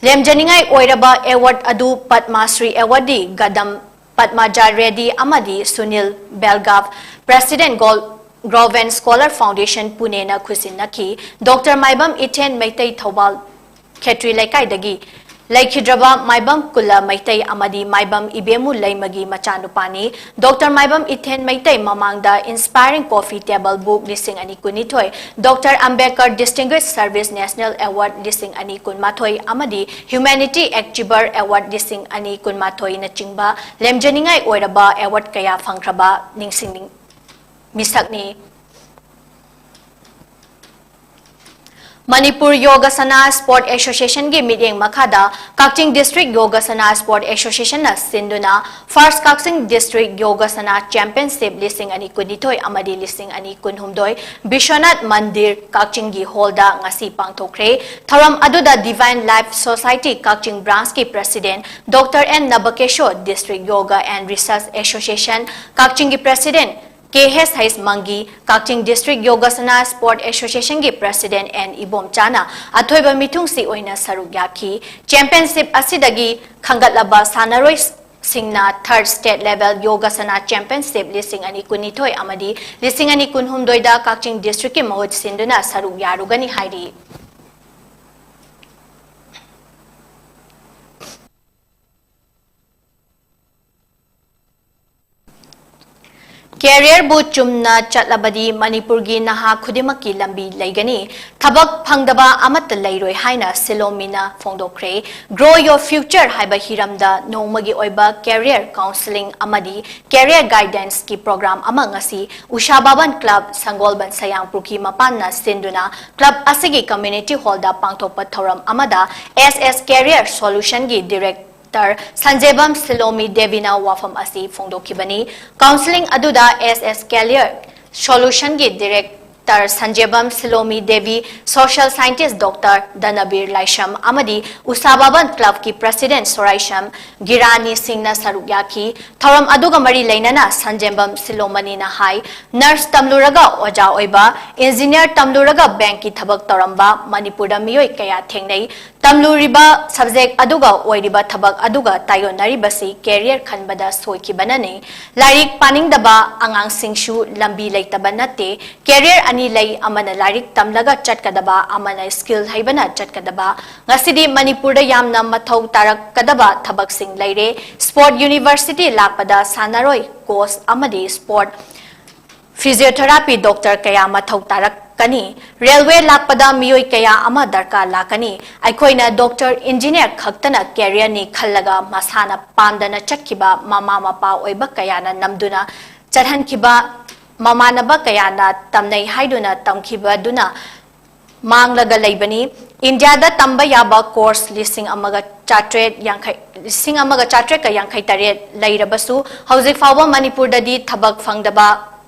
ꯂꯦꯝꯖꯅꯤꯡꯉꯥꯏ ꯑꯣꯏꯔꯕ ꯑꯦꯋꯥꯔꯗ ꯑꯗꯨ ꯄꯗꯃ ꯁ꯭ꯔꯤ ꯑꯦꯋꯥꯔꯗꯤ ꯒꯗꯝ ꯄꯗꯃꯥꯖꯥ ꯔꯦꯗꯤ ꯑꯃꯗꯤ Sunil ꯕꯦꯜꯒꯥꯚ, President Gol-, Groven Scholar Foundation Pune ꯅ ꯈꯨꯠꯁꯤꯟꯅꯈꯤ꯫ Doctor ꯃꯥꯏꯕꯝ ꯏꯊꯦꯟ ꯃꯩꯇꯩ ꯊꯧꯕꯥꯜ ꯈꯦꯇ꯭ꯔꯤ ꯂꯩꯀꯥꯏꯗꯒꯤ ꯂꯩꯈꯤꯗ꯭ꯔꯕ ꯃꯥꯏꯕꯝ ꯀꯨꯂ ꯃꯩꯇꯩ ꯑꯃꯗꯤ ꯃꯥꯏꯕꯝ ꯏꯕꯦꯝꯃꯨ ꯂꯩꯃꯒꯤ ꯃꯆꯥꯅꯨꯄꯥꯅꯤ꯫ Doctor ꯃꯥꯏꯕꯝ ꯏꯊꯦꯟ ꯃꯩꯇꯩ ꯃꯃꯥꯡꯗ Inspiring Coffee Table Book ꯂꯤꯁꯤꯡ ꯑꯅꯤ ꯀꯨꯟꯅꯤꯊꯣꯏ, Doctor Ambedkar Distinguished Service National Award ꯂꯤꯁꯤꯡ ꯑꯅꯤ ꯀꯨꯟꯃꯥꯊꯣꯏ ꯑꯃꯗꯤ Humanity Achiever Award ꯂꯤꯁꯤꯡ ꯑꯅꯤ ꯀꯨꯟꯃꯥꯊꯣꯏꯅꯆꯤꯡꯕ ꯂꯦꯝꯖꯅꯤꯡꯉꯥꯏ ꯑꯣꯏꯔꯕ ꯑꯦꯋꯥꯔꯗ ꯀꯌꯥ ꯐꯪꯈ꯭ꯔꯕ ꯅꯤꯡꯁꯤꯡꯅꯤꯡ-, ꯃꯤꯁꯛꯅꯤ꯫ ꯃꯅꯤꯄꯨꯔ ꯌꯣꯒꯥꯁꯅꯥ Sport Association ꯒꯤ ꯃꯤꯠꯌꯦꯡ ꯃꯈꯥꯗ ꯀꯛꯆꯤꯡ District ꯌꯣꯒꯥꯁꯅꯥ Sport Association ꯅ ꯁꯤꯟꯗꯨꯅ First ꯀꯛꯆꯤꯡ District ꯌꯣꯒꯥꯁꯅꯥ Championship ꯂꯤꯁꯤꯡ ꯑꯅꯤ ꯀꯨꯟꯅꯤꯊꯣꯏ ꯑꯃꯗꯤ ꯂꯤꯁꯤꯡ ꯑꯅꯤ ꯀꯨꯟꯍꯨꯝꯗꯣꯏ ꯕꯤꯁ꯭ꯋꯅꯥꯊ ꯃꯟꯗꯤꯔ ꯀꯛꯆꯤꯡꯒꯤ ꯍꯣꯜꯗ ꯉꯁꯤ ꯄꯥꯡꯊꯣꯛꯈ꯭ꯔꯦ꯫ ꯊꯧꯔꯝ ꯑꯗꯨꯗ Divine Life Society Kakching Branch ꯀꯤ President Doctor N Nabakishore, District Yoga and Research Association ꯀꯛꯆꯤꯡꯒꯤ President ꯀꯦ ꯍꯩꯁ ꯍꯩꯁ ꯃꯪꯒꯤ, Kakching District yogasana Sport Association ꯒꯤ President ꯑꯦꯟ ꯏꯕꯣꯝꯆꯥꯅ ꯑꯊꯣꯏꯕ ꯃꯤꯊꯨꯡꯁꯤ ꯑꯣꯏꯅ ꯁꯔꯨꯛ ꯌꯥꯈꯤ꯫ Championship ꯑꯁꯤꯗꯒꯤ ꯈꯟꯒꯠꯂꯕ ꯁꯥꯟꯅꯔꯣꯏꯁꯤꯡꯅ Third State Level ꯌꯣꯒꯥꯁꯅꯥ Championship ꯂꯤꯁꯤꯡ ꯑꯅꯤ ꯀꯨꯟꯅꯤꯊꯣꯏ ꯑꯃꯗꯤ ꯂꯤꯁꯤꯡ ꯑꯅꯤ ꯀꯨꯟꯍꯨꯝꯗꯣꯏꯗ ꯀꯛꯆꯤꯡ District ꯀꯤ ꯃꯍꯨꯠ ꯁꯤꯟꯗꯨꯅ ꯁꯔꯨꯛ ꯌꯥꯔꯨꯒꯅꯤ ꯍꯥꯏꯔꯤ꯫ Career ꯕꯨ ꯆꯨꯝꯅ ꯆꯠꯂꯕꯗꯤ ꯃꯅꯤꯄꯨꯔꯒꯤ ꯅꯍꯥ ꯈꯨꯗꯤꯡꯃꯛꯀꯤ ꯂꯝꯕꯤ ꯂꯩꯒꯅꯤ, ꯊꯕꯛ ꯐꯪꯗꯕ ꯑꯃꯠꯇ ꯂꯩꯔꯣꯏ ꯍꯥꯏꯅ ꯁꯤꯂꯣꯃꯤꯅ ꯐꯣꯡꯗꯣꯛꯈ꯭ꯔꯦ꯫ Grow Your Future ꯍꯥꯏꯕ ꯍꯤꯔꯝꯗ ꯅꯣꯡꯃꯒꯤ ꯑꯣꯏꯕ career counselling ꯑꯃꯗꯤ career guidance ꯀꯤ program ꯑꯃ ꯉꯁꯤ ꯎꯁꯥ ꯚꯕꯟ club, ꯁꯪꯒꯣꯜꯕꯟ ꯁꯌꯥꯡ ꯄꯨꯈ꯭ꯔꯤ ꯃꯄꯥꯟꯅ ꯁꯤꯟꯗꯨꯅ club ꯑꯁꯤꯒꯤ community hall ꯗ ꯄꯥꯡꯊꯣꯛꯄ ꯊꯧꯔꯝ ꯑꯃꯗ S S Career Solution ꯒꯤ Direct ꯗꯥꯏꯔꯦꯛꯇꯔ ꯁꯟꯖꯦꯕꯝ ꯁꯤꯂꯣꯃꯤ ꯗꯦꯕꯤꯅ ꯋꯥꯐꯝ ꯑꯁꯤ ꯐꯣꯡꯗꯣꯛꯈꯤꯕꯅꯤ꯫ ꯀꯥꯎꯟꯁꯤꯂꯤꯡ ꯑꯗꯨꯗ ꯑꯦꯁ ꯑꯦꯁ ꯀꯦꯔꯤꯌꯔ ꯁꯣꯂꯨꯁꯟꯒꯤ director Sanjebam Shilomi Devi, social scientist doctor Danbir Laishram ꯑꯃꯗꯤ ꯎꯁꯥ ꯚꯕꯟ ꯀ꯭ꯂꯕꯀꯤ ꯄ꯭ꯔꯁꯤꯗꯦꯟꯠ ꯁꯣꯔꯥꯏꯁꯝ ꯒꯤꯔꯥꯅꯤ ꯁꯤꯡꯅ ꯁꯔꯨꯛ ꯌꯥꯈꯤ꯫ ꯊꯧꯔꯝ ꯑꯗꯨꯒ ꯃꯔꯤ ꯂꯩꯅꯅ ꯁꯟꯖꯦꯝꯕꯝ ꯁꯤꯂꯣꯃꯅꯤꯅ ꯍꯥꯏ, ꯅꯔꯁ ꯇꯝꯂꯨꯔꯒ ꯑꯣꯖꯥ ꯑꯣꯏꯕ, ꯏꯟꯖꯤꯅꯤꯌꯔ ꯇꯝꯂꯨꯔꯒ ꯕꯦꯡꯛꯀꯤ ꯊꯕꯛ ꯇꯧꯔꯝꯕ ꯃꯅꯤꯄꯨꯔꯗ ꯃꯤꯑꯣꯏ ꯀꯌꯥ ꯊꯦꯡꯅꯩ꯫ ꯇꯝꯂꯨꯔꯤꯕ ꯁꯕꯖꯦꯛ ꯑꯗꯨꯒ ꯑꯣꯏꯔꯤꯕ ꯊꯕꯛ ꯑꯗꯨꯒ ꯇꯥꯏꯌꯣꯟꯅꯔꯤꯕꯁꯤ ꯀꯦꯔꯤꯌꯔ ꯈꯟꯕꯗ ꯁꯣꯏꯈꯤꯕꯅꯅꯤ꯫ ꯂꯥꯏꯔꯤꯛ ꯄꯥꯅꯤꯡꯗꯕ ꯑꯉꯥꯡꯁꯤꯡꯁꯨ ꯂꯝꯕꯤ ꯂꯩꯇꯕ ꯅꯠꯇꯦ꯫ ꯀꯦꯔꯤꯌꯔ ꯑꯅꯤ ꯂꯩ, ꯑꯃꯅ ꯂꯥꯏꯔꯤꯛ ꯇꯝꯂꯒ ꯆꯠꯀꯗꯕ, ꯑꯃꯅ ꯁ꯭ꯀꯤꯜ ꯍꯩꯕꯅ ꯆꯠꯀꯗꯕ꯫ ꯉꯁꯤꯗꯤ ꯃꯅꯤꯄꯨꯔꯗ ꯌꯥꯝꯅ ꯃꯊꯧ ꯇꯥꯔꯛꯀꯗꯕ ꯊꯕꯛꯁꯤꯡ ꯂꯩꯔꯦ꯫ ꯁ꯭ꯄꯣꯔꯠ ꯌꯨꯅꯤꯚꯔꯁꯤꯇꯤ ꯂꯥꯛꯄꯗ ꯁꯥꯟꯅꯔꯣꯏ, ꯀꯣꯆ ꯑꯃꯗꯤ ꯁ꯭ꯄꯣꯔꯠ ꯐꯤꯖꯤꯌꯣꯊꯦꯔꯥꯄꯤ ꯗꯣꯛꯇꯔ ꯀꯌꯥ ꯃꯊꯧ ꯇꯥꯔꯛꯀꯅꯤ꯫ ꯔꯦꯜꯋꯦ ꯂꯥꯛꯄꯗ ꯃꯤꯑꯣꯏ ꯀꯌꯥ ꯑꯃ ꯗꯔꯀꯥꯔ ꯂꯥꯛꯀꯅꯤ꯫ ꯑꯩꯈꯣꯏꯅ ꯗꯣꯛꯇꯔ, ꯏꯟꯖꯤꯅꯤꯌꯔ ꯈꯛꯇꯅ ꯀꯦꯔꯤꯌꯔꯅꯤ ꯈꯜꯂꯒ ꯃꯁꯥꯅ ꯄꯥꯝꯗꯅ ꯆꯠꯈꯤꯕ ꯃꯃꯥ ꯃꯄꯥ ꯑꯣꯏꯕ ꯀꯌꯥꯅ ꯅꯝꯗꯨꯅ ꯆꯠꯍꯟꯈꯤꯕ, ꯃꯃꯥꯟꯅꯕ ꯀꯌꯥꯅ ꯇꯝꯅꯩ ꯍꯥꯏꯗꯨꯅ ꯇꯝꯈꯤꯕꯗꯨꯅ ꯃꯥꯡꯂꯒ ꯂꯩꯕꯅꯤ꯫ ꯏꯟꯗꯤꯌꯥꯗ ꯇꯝꯕ ꯌꯥꯕ ꯀꯣꯔꯁ ꯂꯤꯁꯤꯡ ꯑꯃꯒ ꯆꯥꯇ꯭ꯔꯦꯠ ꯌꯥꯡꯈꯩ, ꯂꯤꯁꯤꯡ ꯑꯃꯒ ꯆꯥꯇ꯭ꯔꯦꯠꯀ ꯌꯥꯡꯈꯩ ꯇꯔꯦꯠ ꯂꯩꯔꯕꯁꯨ, ꯍꯧꯖꯤꯛ ꯐꯥꯎꯕ ꯃꯅꯤꯄꯨꯔꯗꯗꯤ ꯊꯕꯛ ꯐꯪꯗꯕ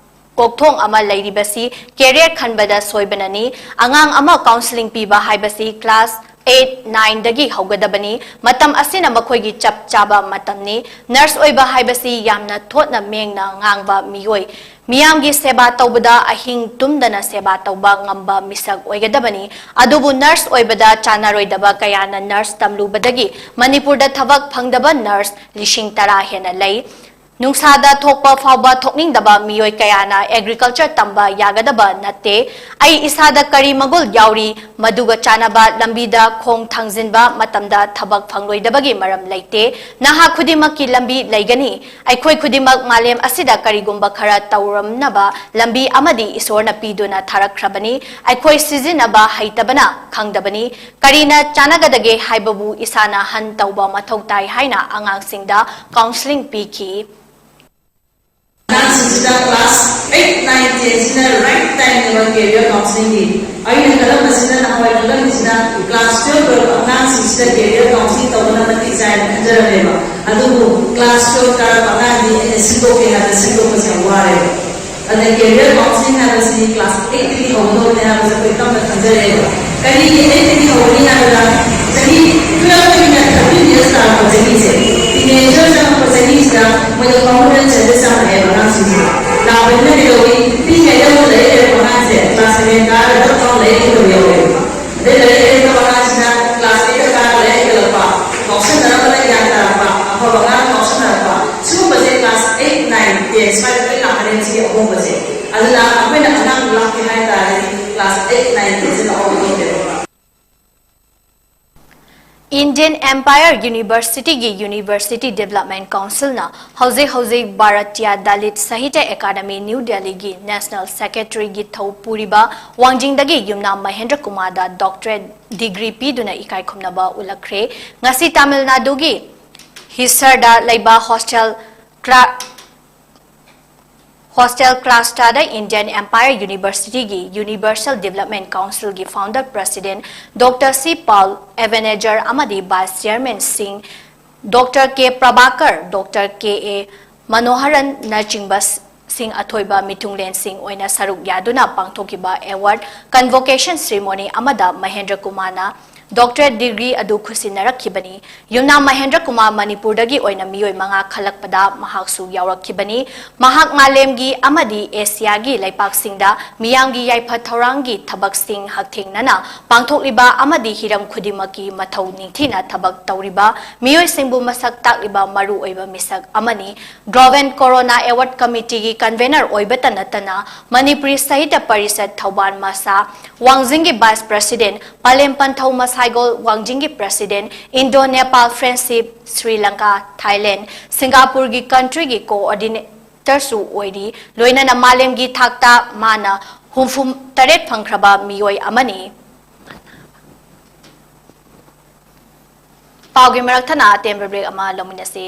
ꯀꯣꯛꯊꯣꯡ ꯑꯃ ꯂꯩꯔꯤꯕꯁꯤ ꯀꯦꯔꯤꯌꯔ ꯈꯟꯕꯗ ꯁꯣꯏꯕꯅꯅꯤ꯫ ꯑꯉꯥꯡ ꯑꯃ ꯀꯥꯎꯟꯁꯤꯂꯤꯡ ꯄꯤꯕ ꯍꯥꯏꯕꯁꯤ ꯀ꯭ꯂꯥꯁ ꯑꯩꯠ, ꯅꯥꯏꯟꯗꯒꯤ ꯍꯧꯒꯗꯕꯅꯤ꯫ ꯃꯇꯝ ꯑꯁꯤꯅ ꯃꯈꯣꯏꯒꯤ ꯆꯞ ꯆꯥꯕ ꯃꯇꯝꯅꯤ꯫ ꯅꯔꯁ ꯑꯣꯏꯕ ꯍꯥꯏꯕꯁꯤ ꯌꯥꯝꯅ ꯊꯣꯠꯅ ꯃꯦꯡꯅ ꯉꯥꯡꯕ ꯃꯤꯑꯣꯏ, ꯃꯤꯌꯥꯝꯒꯤ ꯁꯦꯕꯥ ꯇꯧꯕꯗ ꯑꯍꯤꯡ ꯇꯨꯝꯗꯅ ꯁꯦꯕꯥ ꯇꯧꯕ ꯉꯝꯕ ꯃꯤꯁꯛ ꯑꯣꯏꯒꯗꯕꯅꯤ꯫ ꯑꯗꯨꯕꯨ ꯅꯔꯁ ꯑꯣꯏꯕꯗ ꯆꯥꯟꯅꯔꯣꯏꯗꯕ ꯀꯌꯥꯅ ꯅꯔꯁ ꯇꯝꯂꯨꯕꯗꯒꯤ ꯃꯅꯤꯄꯨꯔꯗ ꯊꯕꯛ ꯐꯪꯗꯕ ꯅꯔꯁ ꯂꯤꯁꯤꯡ ꯇꯔꯥ ꯍꯦꯟꯅ ꯂꯩ꯫ ꯅꯨꯡꯁꯥꯗ ꯊꯣꯛꯄ ꯐꯥꯎꯕ ꯊꯣꯛꯅꯤꯡꯗꯕ ꯃꯤꯑꯣꯏ ꯀꯌꯥꯅ ꯑꯦꯒ꯭ꯔꯤꯀꯜꯆꯔ ꯇꯝꯕ ꯌꯥꯒꯗꯕ ꯅꯠꯇꯦ꯫ ꯑꯩ ꯏꯁꯥꯗ ꯀꯔꯤ ꯃꯒꯨꯟ ꯌꯥꯎꯔꯤ, ꯃꯗꯨꯒ ꯆꯥꯟꯅꯕ ꯂꯝꯕꯤꯗ ꯈꯣꯡ ꯊꯥꯡꯖꯤꯟꯕ ꯃꯇꯝꯗ ꯊꯕꯛ ꯐꯪꯂꯣꯏꯗꯕꯒꯤ ꯃꯔꯝ ꯂꯩꯇꯦ꯫ ꯅꯍꯥ ꯈꯨꯗꯤꯡꯃꯛꯀꯤ ꯂꯝꯕꯤ ꯂꯩꯒꯅꯤ꯫ ꯑꯩꯈꯣꯏ ꯈꯨꯗꯤꯡꯃꯛ ꯃꯥꯂꯦꯝ ꯑꯁꯤꯗ ꯀꯔꯤꯒꯨꯝꯕ ꯈꯔ ꯇꯧꯔꯝꯅꯕ ꯂꯝꯕꯤ ꯑꯃꯗꯤ ꯏꯁꯣꯔꯅ ꯄꯤꯗꯨꯅ ꯊꯥꯔꯛꯈ꯭ꯔꯕꯅꯤ꯫ ꯑꯩꯈꯣꯏ ꯁꯤꯖꯤꯟꯅꯕ ꯍꯩꯇꯕꯅ ꯈꯪꯗꯕꯅꯤ꯫ ꯀꯔꯤꯅ ꯆꯥꯟꯅꯒꯗꯒꯦ ꯍꯥꯏꯕꯕꯨ ꯏꯁꯥꯅ ꯍꯟ ꯇꯧꯕ ꯃꯊꯧ ꯇꯥꯏ ꯍꯥꯏꯅ ꯑꯉꯥꯡꯁꯤꯡꯗ ꯀꯥꯎꯟꯁꯤꯂꯤꯡ ꯄꯤꯈꯤ꯫ ꯑꯉꯥꯡꯁꯤꯡꯁꯤꯗ ꯀ꯭ꯂꯥꯁ ꯑꯩꯠ, ꯅꯥꯏꯟ, ꯇꯦꯟꯁꯤꯅ ꯔꯥꯏꯠ ꯇꯥꯏꯝꯅꯦꯕ ꯀꯦꯔꯤꯌꯔ ꯀꯥꯎꯟꯁꯤꯂꯤꯡꯒꯤ꯫ ꯑꯩꯅ ꯈꯜꯂꯝꯕꯁꯤꯅ, ꯅꯍꯥꯟꯋꯥꯏ ꯈꯜꯂꯝꯃꯤꯁꯤꯅ, ꯀ꯭ꯂꯥꯁ ꯇꯨꯌꯦꯜꯐ ꯂꯣꯏꯔꯕ ꯑꯉꯥꯡꯁꯤꯡꯁꯤꯗ ꯀꯦꯔꯤꯌꯔ ꯀꯥꯎꯟꯁꯤꯂꯤꯡ ꯇꯧꯕꯅ ꯃꯇꯤꯛ ꯆꯥꯏꯅ ꯈꯟꯖꯔꯝꯃꯦꯕ꯫ ꯑꯗꯨꯕꯨ ꯀ꯭ꯂꯥꯁ ꯇꯨꯌꯦꯜꯐ ꯀꯥꯔꯕ ꯑꯉꯥꯡꯗꯤ ꯑꯩꯅ ꯁꯤꯟꯗꯣꯛꯀꯦ ꯍꯥꯏꯕ ꯁꯤꯟꯗꯣꯛꯄꯁꯦ ꯌꯥꯝ ꯋꯥꯔꯦꯕ꯫ ꯑꯗ ꯀꯦꯔꯤꯌꯔ ꯀꯥꯎꯟꯁꯤꯂꯤꯡ ꯍꯥꯏꯕꯁꯤ ꯀ꯭ꯂꯥꯁ ꯑꯩꯠꯇꯒꯤ ꯍꯧꯒꯗꯧꯕꯅꯦ ꯍꯥꯏꯕꯁꯦ ꯑꯩꯈꯣꯏ ꯇꯞꯅ ꯈꯪꯖꯔꯛꯑꯦꯕ꯫ ꯀꯔꯤꯒꯤ ꯑꯩꯠꯇꯒꯤ ꯍꯧꯒꯅꯤ ꯍꯥꯏꯕꯗ, ꯆꯍꯤ ꯇꯨꯌꯦꯜꯐꯇꯒꯤꯅ ꯊꯥꯔꯇꯤꯟ ꯌꯔꯁ ꯇꯥꯔꯛꯄ ꯆꯍꯤꯁꯦ, ꯇꯤꯅꯦꯖꯔ ꯆꯪꯉꯛꯄ ꯆꯍꯤꯁꯤꯗ ꯃꯣꯏꯗ ꯍꯣꯔꯃꯣꯅꯦꯜ ꯆꯦꯟꯖꯦꯁ ꯌꯥꯝ ꯂꯥꯛꯑꯦꯕ ꯑꯉꯥꯡꯁꯤꯡꯁꯤꯗ꯫ ꯂꯥꯛꯄꯅꯤꯅ ꯀꯩꯗꯧꯏ? ꯄꯤꯛꯏꯉꯩꯗ ꯑꯃꯨꯛ ꯂꯥꯏꯔꯤꯛ ꯍꯩꯔꯛꯄ ꯑꯉꯥꯡꯁꯦ ꯀ꯭ꯂꯥꯁ ꯁꯚꯦꯟ ꯀꯥꯔꯒ ꯗ꯭ꯔꯣꯞ ꯑꯥꯎꯠ ꯂꯥꯏꯔꯤꯛ ꯍꯩꯇꯕ ꯌꯥꯎꯋꯦꯕ꯫ ꯑꯗꯩ ꯂꯥꯏꯔꯤꯛ ꯍꯩꯇꯕ ꯑꯉꯥꯡꯁꯤꯅ ꯀ꯭ꯂꯥꯁ ꯑꯩꯠꯇ ꯀꯥꯔꯒ ꯂꯥꯏꯔꯤꯛ ꯍꯩꯒꯠꯂꯛꯄ, ꯉꯥꯎꯁꯟꯅꯔꯝꯕꯅ ꯒ꯭ꯌꯥꯟ ꯇꯥꯔꯛꯄ, ꯑꯐꯕ ꯑꯉꯥꯡ ꯉꯥꯎꯁꯟꯅꯔꯛꯄ, ꯁꯤꯒꯨꯝꯕꯁꯦ ꯀ꯭ꯂꯥꯁ ꯑꯩꯠ, ꯅꯥꯏꯟ, ꯇꯦꯟ ꯁ꯭ꯋꯥꯏꯗ ꯂꯣꯏ ꯂꯥꯛꯀꯅꯦꯕ ꯁꯤꯒꯤ ꯑꯍꯣꯡꯕꯁꯦ꯫ ꯑꯗꯨꯅ ꯑꯩꯈꯣꯏꯅ ꯑꯉꯥꯡ ꯂꯥꯛꯀꯦ ꯍꯥꯏ ꯇꯥꯔꯒꯗꯤ ꯀ꯭ꯂꯥꯁ ꯑꯩꯠ, ꯅꯥꯏꯟ, ꯇꯦꯟꯁꯤꯗ ꯑꯍꯣꯡꯕ ꯇꯧꯗꯦꯕ꯫ Indian Empire University ꯒꯤ University Development Council ꯅ ꯍꯧꯖꯤꯛ ꯍꯧꯖꯤꯛ ꯚꯥꯔꯇꯤꯌꯥ ꯗꯂꯤꯠ ꯁꯥꯍꯤꯇ꯭ꯌ ꯑꯦꯀꯥꯗꯃꯤ, ꯅ꯭ꯌꯨ ꯗꯦꯜꯂꯤꯒꯤ National Secretary ꯒꯤ ꯊꯧ ꯄꯨꯔꯤꯕ ꯋꯥꯡꯖꯤꯡꯗꯒꯤ ꯌꯨꯝꯅꯥꯝ ꯃꯍꯦꯟꯗ꯭ꯔ ꯀꯨꯃꯥꯔꯗ doctorate degree ꯄꯤꯗꯨꯅ ꯏꯀꯥꯏ ꯈꯨꯝꯅꯕ ꯎꯠꯂꯛꯈ꯭ꯔꯦ꯫ ꯉꯁꯤ ꯇꯥꯃꯤꯜ ꯅꯥꯗꯨꯒꯤ ꯍꯤꯁꯥꯔꯗ ꯂꯩꯕ hostel ꯀ꯭ꯂꯥ-, hostel ꯀ꯭ꯂꯥꯁꯇꯥꯗ Indian Empire University ꯒꯤ Universal Development Council ꯒꯤ Founder President Doctor C Paul Ebenezer ꯑꯃꯗꯤ Vice Chairman ꯁꯤꯡ Doctor K Prabhakar, Doctor K A ꯃꯅꯣꯍꯔꯟꯅꯆꯤꯡꯕꯁꯤꯡ ꯑꯊꯣꯏꯕ ꯃꯤꯊꯨꯡꯂꯦꯟꯁꯤꯡ ꯑꯣꯏꯅ ꯁꯔꯨꯛ ꯌꯥꯗꯨꯅ ꯄꯥꯡꯊꯣꯛꯈꯤꯕ award convocation ceremony ꯑꯃꯗ ꯃꯍꯦꯟꯗ꯭ꯔ ꯀꯨꯃꯥꯔꯅ doctorate degree ꯑꯗꯨ ꯈꯨꯠꯁꯤꯟꯅꯔꯛꯈꯤꯕꯅꯤ꯫ ꯌꯨꯝꯅꯥꯝ ꯃꯍꯦꯟꯗ꯭ꯔ ꯀꯨꯃꯥꯔ ꯃꯅꯤꯄꯨꯔꯗꯒꯤ ꯑꯣꯏꯅ ꯃꯤꯑꯣꯏ ꯃꯉꯥ ꯈꯜꯂꯛꯄꯗ ꯃꯍꯥꯛꯁꯨ ꯌꯥꯎꯔꯛꯈꯤꯕꯅꯤ꯫ ꯃꯍꯥꯛ ꯃꯥꯂꯦꯝꯒꯤ ꯑꯃꯗꯤ ꯑꯦꯁꯤꯌꯥꯒꯤ ꯂꯩꯄꯥꯛꯁꯤꯡꯗ ꯃꯤꯌꯥꯝꯒꯤ ꯌꯥꯏꯐ ꯊꯧꯔꯥꯡꯒꯤ ꯊꯕꯛꯁꯤꯡ ꯍꯛꯊꯦꯡꯅꯅ ꯄꯥꯡꯊꯣꯛꯂꯤꯕ ꯑꯃꯗꯤ ꯍꯤꯔꯝ ꯈꯨꯗꯤꯡꯃꯛꯀꯤ ꯃꯊꯧ ꯅꯤꯡꯊꯤꯅ ꯊꯕꯛ ꯇꯧꯔꯤꯕ ꯃꯤꯑꯣꯏꯁꯤꯡꯕꯨ ꯃꯁꯛ ꯇꯥꯛꯂꯤꯕ ꯃꯔꯨꯑꯣꯏꯕ ꯃꯤꯁꯛ ꯑꯃꯅꯤ꯫ Global Corona Award Committee ꯒꯤ convener ꯑꯣꯏꯕꯇ ꯅꯠꯇꯅ ꯃꯅꯤꯄꯨꯔꯤ ꯁꯥꯍꯤꯇ꯭ꯌ ꯄꯔꯤꯁꯠ ꯊꯧꯕꯥꯜ ꯃꯁꯥ, ꯋꯥꯡꯖꯤꯡꯒꯤ Vice President ꯄꯥꯂꯦꯝ ꯄꯟꯊꯧ ꯃꯁꯥꯏꯒꯣꯜ, ꯋꯥꯡꯖꯤꯡꯒꯤ President Indo Nepal Friendship, Sri Lanka, Thailand, ꯁꯤꯡꯒꯥꯄꯨꯔꯒꯤ country ꯒꯤ coordinator ꯁꯨ ꯑꯣꯏꯔꯤ꯫ ꯂꯣꯏꯅꯅ ꯃꯥꯂꯦꯝꯒꯤ ꯊꯥꯛꯇ ꯃꯥꯅ ꯍꯨꯝꯐꯨ ꯇꯔꯦꯠ ꯐꯪꯈ꯭ꯔꯕ ꯃꯤꯑꯣꯏ ꯑꯃꯅꯤ꯫ ꯄꯥꯎꯒꯤ ꯃꯔꯛ ꯊꯠꯅ ꯑꯇꯦꯟꯕ break ꯑꯃ ꯂꯧꯃꯤꯟꯅꯁꯤ꯫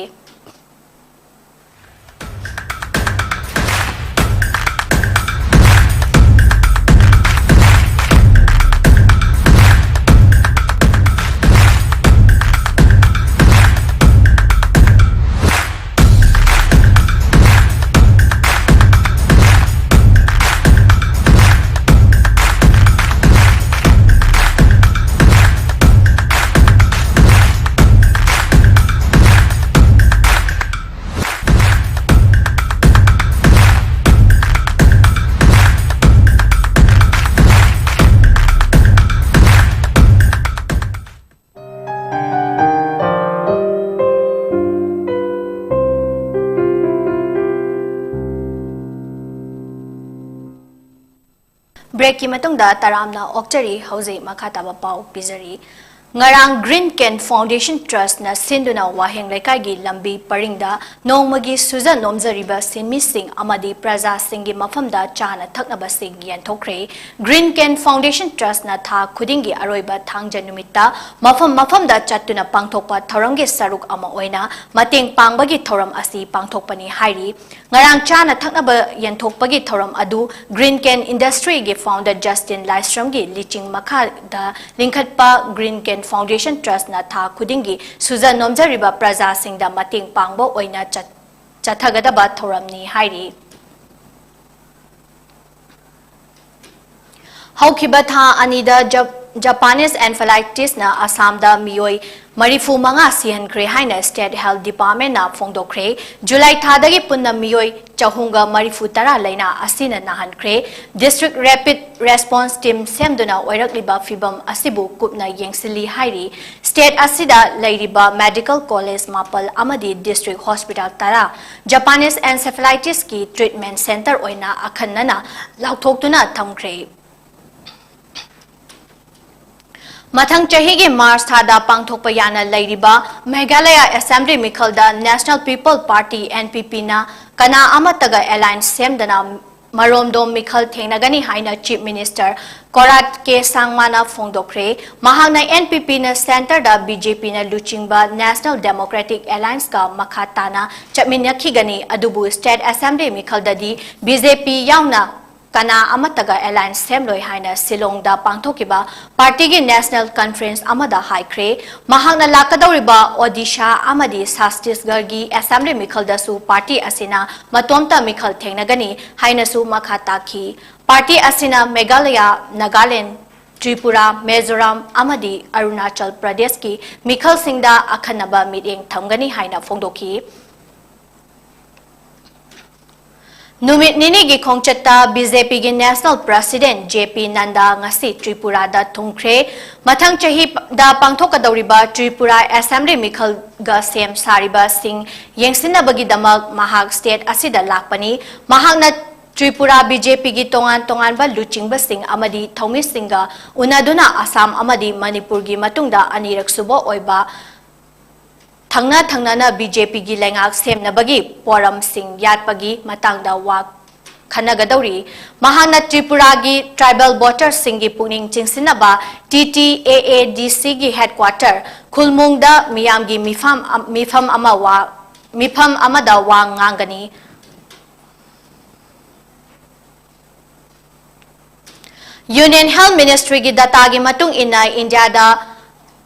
ꯕ꯭ꯔꯦꯛꯀꯤ ꯃꯇꯨꯡꯗ ꯇꯔꯥꯝꯅ ꯑꯣꯛꯆꯔꯤ꯫ ꯍꯧꯖꯤꯛ ꯃꯈꯥ ꯇꯥꯕ ꯄꯥꯎ ꯄꯤꯖꯔꯤ꯫ ꯉꯔꯥꯡ Green Can Foundation Trustꯅ ꯁꯤꯟꯗꯨꯅ ꯋꯥꯍꯦꯡ ꯂꯩꯀꯥꯏꯒꯤ ꯂꯝꯕꯤ ꯄꯔꯤꯡꯗ ꯅꯣꯡꯃꯒꯤ ꯁꯨꯖ ꯅꯣꯝꯖꯔꯤꯕ ꯁꯤꯟꯃꯤꯁꯤꯡ ꯑꯃꯗꯤ ꯄ꯭ꯔꯖꯥꯁꯤꯡꯒꯤ ꯃꯐꯝꯗ ꯆꯥꯅ ꯊꯛꯅꯕꯁꯤꯡ ꯌꯦꯟꯊꯣꯛꯈ꯭ꯔꯦ꯫ Green Can Foundation Trustꯅ ꯊꯥ ꯈꯨꯗꯤꯡꯒꯤ ꯑꯔꯣꯏꯕ ꯊꯥꯡꯖ ꯅꯨꯃꯤꯠꯇ ꯃꯐꯝ ꯃꯐꯝꯗ ꯆꯠꯇꯨꯅ ꯄꯥꯡꯊꯣꯛꯄ ꯊꯧꯔꯝꯒꯤ ꯁꯔꯨꯛ ꯑꯃ ꯑꯣꯏꯅ ꯃꯇꯦꯡ ꯄꯥꯡꯕꯒꯤ ꯊꯧꯔꯝ ꯑꯁꯤ ꯄꯥꯡꯊꯣꯛꯄꯅꯤ ꯍꯥꯏꯔꯤ꯫ ꯉꯔꯥꯡ ꯆꯥꯅ ꯊꯛꯅꯕ ꯌꯦꯟꯊꯣꯛꯄꯒꯤ ꯊꯧꯔꯝ ꯑꯗꯨ Green Can Industryꯒꯤ founder Justin ꯂꯥꯏꯁ꯭ꯔꯝꯒꯤ ꯂꯤꯆꯤꯡ ꯃꯈꯥꯗ ꯂꯤꯡꯈꯠꯄ Green Can Foundation Trustꯅ ꯊꯥ ꯈꯨꯗꯤꯡꯒꯤ ꯁꯨꯖ ꯅꯣꯝꯖꯔꯤꯕ ꯄ꯭ꯔꯖꯥꯁꯤꯡꯗ ꯃꯇꯦꯡ ꯄꯥꯡꯕ ꯑꯣꯏꯅ ꯆꯠ-, ꯆꯠꯊꯒꯗꯕ ꯊꯧꯔꯝꯅꯤ ꯍꯥꯏꯔꯤ꯫ ꯍꯧꯈꯤꯕ ꯊꯥ ꯑꯅꯤꯗ ꯖꯞ-, Japanese encephalitisꯅ ꯑꯁꯥꯝꯗ ꯃꯤꯑꯣꯏ ꯃꯔꯤꯐꯨ ꯃꯉꯥ ꯁꯤꯍꯟꯈ꯭ꯔꯦ ꯍꯥꯏꯅ State Health Departmentꯅ ꯐꯣꯡꯗꯣꯛꯈ꯭ꯔꯦ꯫ ꯖꯨꯂꯥꯏ ꯊꯥꯗꯒꯤ ꯄꯨꯟꯅ ꯃꯤꯑꯣꯏ ꯆꯍꯨꯝꯒ ꯃꯔꯤꯐꯨ ꯇꯔꯥ ꯂꯥꯏꯅꯥ ꯑꯁꯤꯅ ꯅꯥꯍꯟꯈ꯭ꯔꯦ꯫ District Rapid Response Team ꯁꯦꯝꯗꯨꯅ ꯑꯣꯏꯔꯛꯂꯤꯕ ꯐꯤꯚꯝ ꯑꯁꯤꯕꯨ ꯀꯨꯞꯅ ꯌꯦꯡꯁꯤꯜꯂꯤ ꯍꯥꯏꯔꯤ꯫ State ꯑꯁꯤꯗ ꯂꯩꯔꯤꯕ medical college ꯃꯥꯄꯜ ꯑꯃꯗꯤ district hospital ꯇꯔꯥ Japanese encephalitisꯀꯤ treatment center ꯑꯣꯏꯅ ꯑꯈꯟꯅꯅ ꯂꯥꯎꯊꯣꯛꯇꯨꯅ ꯊꯝꯈ꯭ꯔꯦ꯫ ꯃꯊꯪ ꯆꯍꯤꯒꯤ March ꯊꯥꯗ ꯄꯥꯡꯊꯣꯛꯄ ꯌꯥꯅ ꯂꯩꯔꯤꯕ Meghalaya Assembly ꯃꯤꯈꯜꯗ National People Party, NPPꯅ ꯀꯅꯥ ꯑꯃꯠꯇꯒ alliance ꯁꯦꯝꯗꯅ ꯃꯔꯣꯝꯗꯣꯝ ꯃꯤꯈꯜ ꯊꯦꯡꯅꯒꯅꯤ ꯍꯥꯏꯅ Chief Minister Conrad K ꯁꯥꯡꯃꯥꯅ ꯐꯣꯡꯗꯣꯛꯈ꯭ꯔꯦ꯫ ꯃꯍꯥꯛꯅ NPPꯅ centreꯗ BJPꯅ ꯂꯨꯆꯤꯡꯕ National Democratic Allianceꯀ ꯃꯈꯥ ꯇꯥꯅ ꯆꯠꯃꯤꯟꯅꯈꯤꯒꯅꯤ, ꯑꯗꯨꯕꯨ State Assembly ꯃꯤꯈꯜꯗꯗꯤ BJP ꯌꯥꯎꯅ ꯀꯅꯥ ꯑꯃꯠꯇꯒ alliance ꯁꯦꯝꯂꯣꯏ ꯍꯥꯏꯅ ꯁꯤꯂꯣꯡꯗ ꯄꯥꯡꯊꯣꯛꯈꯤꯕ partyꯒꯤ National Conference ꯑꯃꯗ ꯍꯥꯏꯈ꯭ꯔꯦ꯫ ꯃꯍꯥꯛꯅ ꯂꯥꯛꯀꯗꯧꯔꯤꯕ Odisha ꯑꯃꯗꯤ Chhattisgarhꯒꯤ Assembly ꯃꯤꯈꯜꯗꯁꯨ party ꯑꯁꯤꯅ ꯃꯇꯣꯝꯇ ꯃꯤꯈꯜ ꯊꯦꯡꯅꯒꯅꯤ ꯍꯥꯏꯅꯁꯨ ꯃꯈꯥ ꯇꯥꯈꯤ꯫ Party ꯑꯁꯤꯅ Meghalaya, Nagaland, Tripura, Mizoram ꯑꯃꯗꯤ Arunachal Pradeshꯀꯤ ꯃꯤꯈꯜꯁꯤꯡꯗ ꯑꯈꯟꯅꯕ ꯃꯤꯠꯌꯦꯡ ꯊꯝꯒꯅꯤ ꯍꯥꯏꯅ ꯐꯣꯡꯗꯣꯛꯈꯤ꯫ ꯅꯨꯃꯤꯠ ꯅꯤꯅꯤꯒꯤ ꯈꯣꯡꯆꯠꯇ BJPꯒꯤ National President JP Nadda ꯉꯁꯤ ꯇ꯭ꯔꯤꯄꯨꯔꯥꯗ ꯊꯨꯡꯈ꯭ꯔꯦ꯫ ꯃꯊꯪ ꯆꯍꯤꯗ ꯄꯥꯡꯊꯣꯛꯀꯗꯧꯔꯤꯕ ꯇ꯭ꯔꯤꯄꯨꯔꯥ Assembly ꯃꯤꯈꯜꯒ ꯁꯦꯝ ꯁꯥꯔꯤꯕꯁꯤꯡ ꯌꯦꯡꯁꯤꯟꯅꯕꯒꯤꯗꯃꯛ ꯃꯍꯥꯛ state ꯑꯁꯤꯗ ꯂꯥꯛꯄꯅꯤ꯫ ꯃꯍꯥꯛꯅ ꯇ꯭ꯔꯤꯄꯨꯔꯥ ꯕꯤ ꯖꯦ ꯄꯤꯒꯤ ꯇꯣꯉꯥꯟ ꯇꯣꯉꯥꯟꯕ ꯂꯨꯆꯤꯡꯕꯁꯤꯡ ꯑꯃꯗꯤ ꯊꯧꯃꯤꯁꯤꯡꯒ ꯎꯅꯗꯨꯅ ꯑꯁꯥꯝ ꯑꯃꯗꯤ ꯃꯅꯤꯄꯨꯔꯒꯤ ꯃꯇꯨꯡꯗ ꯑꯅꯤꯔꯛ ꯁꯨꯕ ꯑꯣꯏꯕ ꯊꯪꯅ ꯊꯪꯅꯅ ꯕꯤ ꯖꯦ ꯄꯤꯒꯤ ꯂꯩꯉꯥꯛ ꯁꯦꯝꯅꯕꯒꯤ ꯄꯣꯔꯝꯁꯤꯡ ꯌꯥꯠꯄꯒꯤ ꯃꯇꯥꯡꯗ ꯋꯥ ꯈꯟꯅꯒꯗꯧꯔꯤ꯫ ꯃꯍꯥꯛꯅ ꯇ꯭ꯔꯤꯄꯨꯔꯥꯒꯤ tribal voterꯁꯤꯡꯒꯤ ꯄꯨꯛꯅꯤꯡ ꯆꯤꯡꯁꯤꯟꯅꯕ ꯇꯤ ꯇꯤ ꯑꯦ ꯑꯦ ꯗꯤ ꯁꯤꯒꯤ headquarter ꯈꯨꯜꯃꯨꯡꯗ ꯃꯤꯌꯥꯝꯒꯤ ꯃꯤꯐꯝ, ꯃꯤꯐꯝ ꯑꯃ ꯋꯥ, ꯃꯤꯐꯝ ꯑꯃꯗ ꯋꯥ ꯉꯥꯡꯒꯅꯤ꯫ Union Health Ministryꯒꯤ dataꯒꯤ ꯃꯇꯨꯡ ꯏꯟꯅ, ꯏꯟꯗꯤꯌꯥꯗ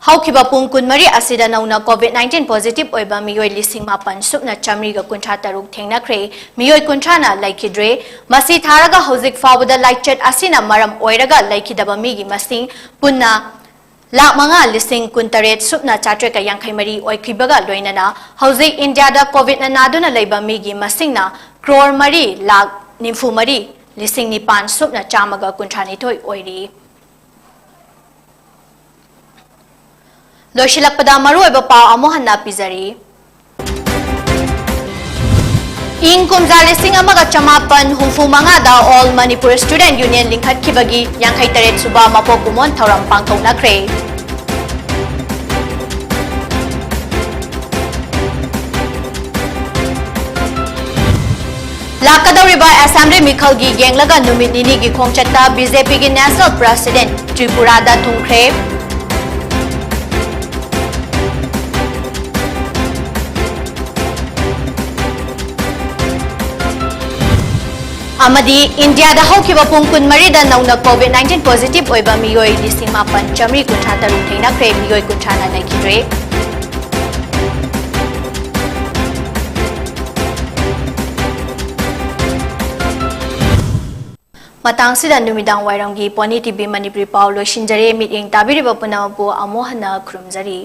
ꯍꯧꯈꯤꯕ ꯄꯨꯡ ꯀꯨꯟꯃꯔꯤ ꯑꯁꯤꯗ ꯅꯧꯅ COVID nineteen positive ꯑꯣꯏꯕ ꯃꯤꯑꯣꯏ ꯂꯤꯁꯤꯡ ꯃꯥꯄꯟ ꯁꯨꯞꯅ ꯆꯥꯃꯔꯤꯒ ꯀꯨꯟꯊ꯭ꯔꯥ ꯇꯔꯨꯛ ꯊꯦꯡꯅꯈ꯭ꯔꯦ꯫ ꯃꯤꯑꯣꯏ ꯀꯨꯟꯊ꯭ꯔꯥꯅ ꯂꯩꯈꯤꯗ꯭ꯔꯦ꯫ ꯃꯁꯤ ꯊꯥꯔꯒ ꯍꯧꯖꯤꯛ ꯐꯥꯎꯕꯗ ꯂꯥꯏꯆꯠ ꯑꯁꯤꯅ ꯃꯔꯝ ꯑꯣꯏꯔꯒ ꯂꯩꯈꯤꯗꯕ ꯃꯤꯒꯤ ꯃꯁꯤꯡ ꯄꯨꯟꯅ ꯂꯥꯈ ꯃꯉꯥ ꯂꯤꯁꯤꯡ ꯀꯨꯟꯇꯔꯦꯠ ꯁꯨꯞꯅ ꯆꯥꯇ꯭ꯔꯦꯠꯀ ꯌꯥꯡꯈꯩ ꯃꯔꯤ ꯑꯣꯏꯈꯤꯕꯒ ꯂꯣꯏꯅꯅ, ꯍꯧꯖꯤꯛ ꯏꯟꯗꯤꯌꯥꯗ COVIDꯅ ꯅꯥꯗꯨꯅ ꯂꯩꯕ ꯃꯤꯒꯤ ꯃꯁꯤꯡꯅ ꯀ꯭ꯔꯣꯔ ꯃꯔꯤ ꯂꯥꯈ ꯅꯤꯐꯨ ꯃꯔꯤ ꯂꯤꯁꯤꯡ ꯅꯤꯄꯥꯟ ꯁꯨꯞꯅ ꯆꯥꯝꯃꯒ ꯀꯨꯟꯊ꯭ꯔꯥ ꯅꯤꯊꯣꯏ ꯑꯣꯏꯔꯤ꯫ ꯂꯣꯏꯁꯤꯜꯂꯛꯄꯗ ꯃꯔꯨꯑꯣꯏꯕ ꯄꯥꯎ ꯑꯃꯨꯛ ꯍꯟꯅ ꯄꯤꯖꯔꯤ꯫ ꯏꯪ ꯀꯨꯝꯖꯥ ꯂꯤꯁꯤꯡ ꯑꯃꯒ ꯆꯃꯥꯄꯟ ꯍꯨꯝꯐꯨ ꯃꯉꯥꯗ All Manipur Student Union ꯂꯤꯡꯈꯠꯈꯤꯕꯒꯤ ꯌꯥꯡꯈꯩ ꯇꯔꯦꯠ ꯁꯨꯕ ꯃꯄꯣꯛ ꯀꯨꯝꯑꯣꯟ ꯊꯧꯔꯝ ꯄꯥꯡꯊꯣꯛꯅꯈ꯭ꯔꯦ꯫ ꯂꯥꯛꯀꯗꯧꯔꯤꯕ assembly ꯃꯤꯈꯜꯒꯤ ꯌꯦꯡꯂꯒ ꯅꯨꯃꯤꯠ ꯅꯤꯅꯤꯒꯤ ꯈꯣꯡꯆꯠꯇ ꯕꯤ ꯖꯦ ꯄꯤꯒꯤ national president ꯇ꯭ꯔꯤꯄꯨꯔꯥꯗ ꯊꯨꯡꯈ꯭ꯔꯦ꯫ ꯑꯃꯗꯤ ꯏꯟꯗꯤꯌꯥꯗ ꯍꯧꯈꯤꯕ ꯄꯨꯡ ꯀꯨꯟꯃꯔꯤꯗ ꯅꯧꯅ COVID nineteen positive ꯑꯣꯏꯕ ꯃꯤꯑꯣꯏ ꯂꯤꯁꯤꯡ ꯃꯥꯄꯟ ꯆꯥꯃꯔꯤ ꯀꯨꯟꯊ꯭ꯔꯥ ꯇꯔꯨꯛ ꯊꯦꯡꯅꯈ꯭ꯔꯦ, ꯃꯤꯑꯣꯏ ꯀꯨꯟꯊ꯭ꯔꯥꯅ ꯂꯩꯈꯤꯗ꯭ꯔꯦ꯫ ꯃꯇꯥꯡꯁꯤꯗ ꯅꯨꯃꯤꯗꯥꯡ ꯋꯥꯏꯔꯝꯒꯤ ꯄꯣꯅꯤ ꯇꯤ ꯚꯤ ꯃꯅꯤꯄꯨꯔꯤ ꯄꯥꯎ ꯂꯣꯏꯁꯤꯟꯖꯔꯦ꯫ ꯃꯤꯠꯌꯦꯡ ꯇꯥꯕꯤꯔꯤꯕ ꯄꯨꯝꯅꯃꯛꯄꯨ ꯑꯃꯨꯛ ꯍꯟꯅ ꯈꯨꯔꯨꯝꯖꯔꯤ꯫